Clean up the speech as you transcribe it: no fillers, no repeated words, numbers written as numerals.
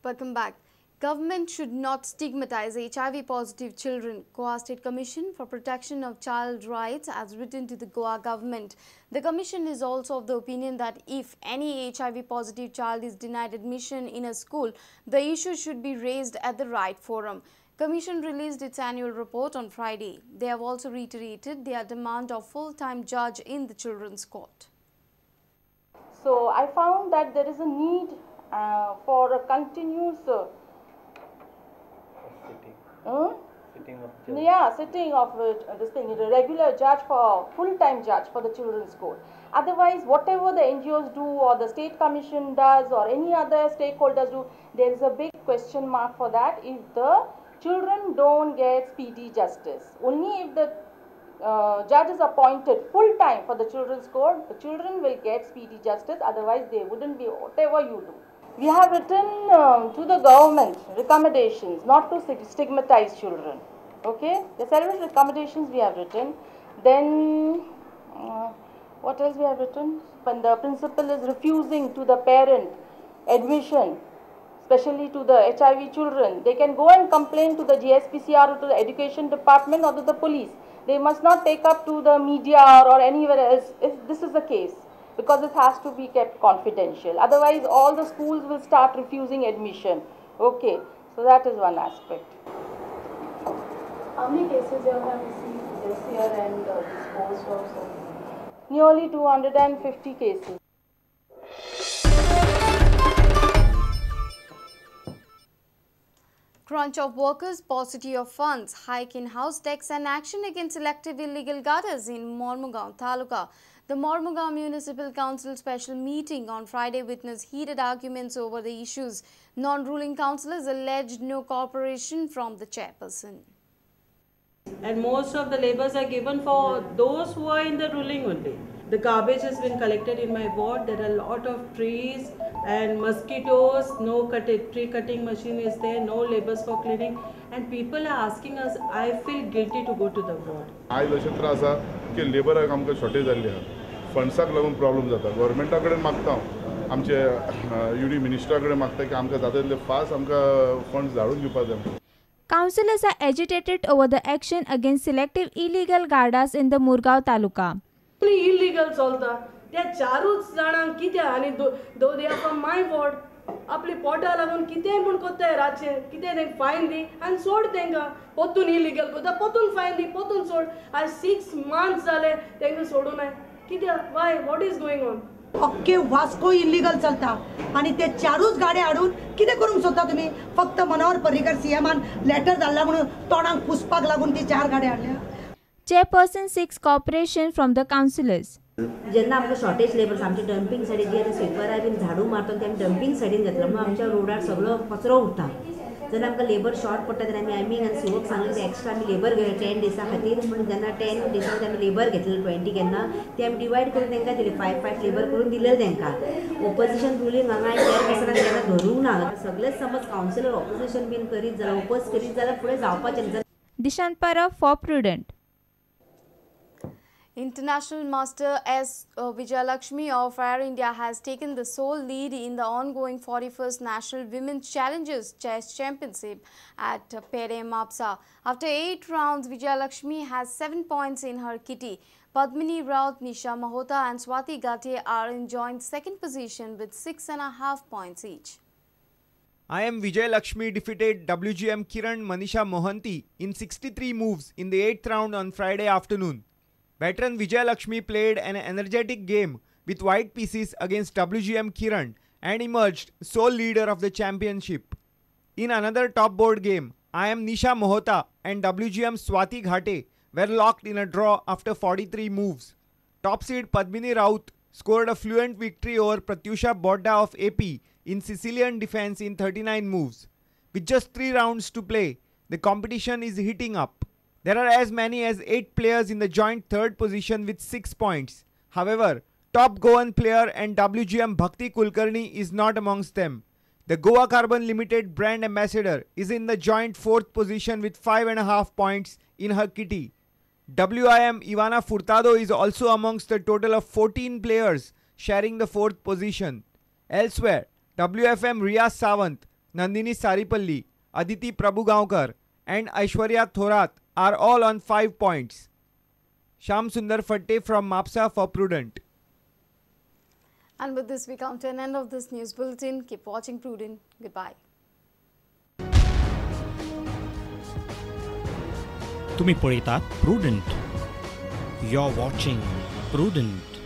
Welcome back. Government should not stigmatize HIV-positive children. Goa State Commission for Protection of Child Rights has written to the Goa government. The commission is also of the opinion that if any HIV-positive child is denied admission in a school, the issue should be raised at the right forum. Commission released its annual report on Friday. They have also reiterated their demand of full-time judge in the children's court. So I found that there is a need for a continuous sitting of judge. Yeah, sitting of this thing, a regular judge, for full-time judge for the children's court. Otherwise, whatever the NGOs do or the state commission does or any other stakeholders do, there is a big question mark for that if the children don't get speedy justice. Only if the judge is appointed full-time for the children's court, the children will get speedy justice. Otherwise, they wouldn't be whatever you do. We have written to the government recommendations not to stigmatize children. Okay, the several recommendations we have written. Then what else we have written? When the principal is refusing to the parent admission, especially to the HIV children, they can go and complain to the GSPCR or to the education department or to the police. They must not take up to the media or anywhere else if this is the case, because it has to be kept confidential. Otherwise, all the schools will start refusing admission. Okay, so that is one aspect. How many cases you have received this year and disposed of? So? Nearly 250 cases. Crunch of workers, paucity of funds, hike in house tax and action against selective illegal gutters in Mormugao Taluka. The Mormugao Municipal Council special meeting on Friday witnessed heated arguments over the issues. Non-ruling councillors alleged no cooperation from the chairperson. And most of the labours are given for those who are in the ruling only. The garbage has been collected in my ward. There are a lot of trees and mosquitoes. No tree cutting machine is there, no labours for cleaning. And people are asking us, I feel guilty to go to the ward. आयज अशें त्रास आसा की लेबराक आमकां shortage जाल्ली आसा, फंड्साक लागून problem जाता. गव्हर्मेंटा कडेन मागता हांव, आमचे युडी मिनिस्टरा कडेन मागता की आमकां जाता तितले फास्ट आमकां फंड्स धाडून दिवपाक जाय. Councillors are agitated over the action against selective illegal guardas in the Murgaon Taluka. Illegal चलता त्या चारूच जाणांक कित्याक आनी though they are from my ward आपली पोटा लागून कितेंय म्हूण कोत्ताय रातचें कितें तेंकां फायन दी आनी सोड तेंकां पोतून इलिगल कोत्ता पोतून फायन दी पोतून सोड. आयज 6 months जाले तेंकां सोडूनाय कित्याक? Why what is going on? अख्खे वास्को इलिगल चलता आनी ते चारूच गाडे हाडून कितें करूंक सोदता तुमी? फक्त मनोहर पर्रीकर सीएमान लेटर धाडला म्हणून तोंडाक पुसपाक लागून ती 4 गाडे हाडल्या. Chairperson seeks cooperation from the councillors. जेन्ना आमकां शॉर्टेज लेबर्स आमच्या डंपींग सायडीन जी आतां स्विपरां बीन झाडू मारता ते आमी डंपींग सायडीन घेतला म्हणून आमच्या रोडार सगळो कचरो उरता. जेन्ना आमकां लेबर शॉर्ट पडटा तेन्ना आमी आयमींग आनी सिवोक सांगलें ते एक्स्ट्रा आमी लेबर घेवया 10 डेसा खातीर म्हणून जेन्ना 10 डेसा खातीर आमी लेबर घेतलेले 20 केन्ना ते आमी डिवायड करून तांकां दिले 5-5 लेबर करून दिलेले तांकां. ओपोजिशन रुलींग हांगा चेअरपर्सनाक तेन्ना धरूंक ना. सगळेच समज कावन्सिलर ऑपोजिशन बीन करीत जाल्यार ओपोज करीत जाल्यार फुडें जावपाचें. Dishant Parab for Prudent. International Master S. Vijayalakshmi of Air India has taken the sole lead in the ongoing 41st National Women's Challengers Chess Championship at Pere Mapsa. After 8 rounds, Vijayalakshmi has 7 points in her kitty. Padmini Raut, Nisha Mahota and Swati Gate are in joint second position with 6.5 points each. IM Vijayalakshmi defeated WGM Kiran Manisha Mohanty in 63 moves in the 8th round on Friday afternoon. Veteran Vijayalakshmi played an energetic game with white pieces against WGM Kiran and emerged sole leader of the championship. In another top board game, IM Nisha Mohota and WGM Swati Ghate were locked in a draw after 43 moves. Top seed Padmini Raut scored a fluent victory over Pratyusha Bodda of AP in Sicilian defense in 39 moves. With just 3 rounds to play, the competition is heating up. There are as many as 8 players in the joint third position with 6 points. However, top Goan player and WGM Bhakti Kulkarni is not amongst them. The Goa Carbon Limited brand ambassador is in the joint fourth position with 5.5 points in her kitty. WIM Ivana Furtado is also amongst the total of 14 players sharing the fourth position. Elsewhere, WFM Riya Sawant, Nandini Saripalli, Aditi Prabhugaonkar and Aishwarya Thorat are all on 5 points. Sham Sundar Fatte from Mapsa for Prudent. And with this, we come to an end of this news bulletin. Keep watching Prudent. Goodbye. तुम्ही पळयतात Prudent. You're watching Prudent.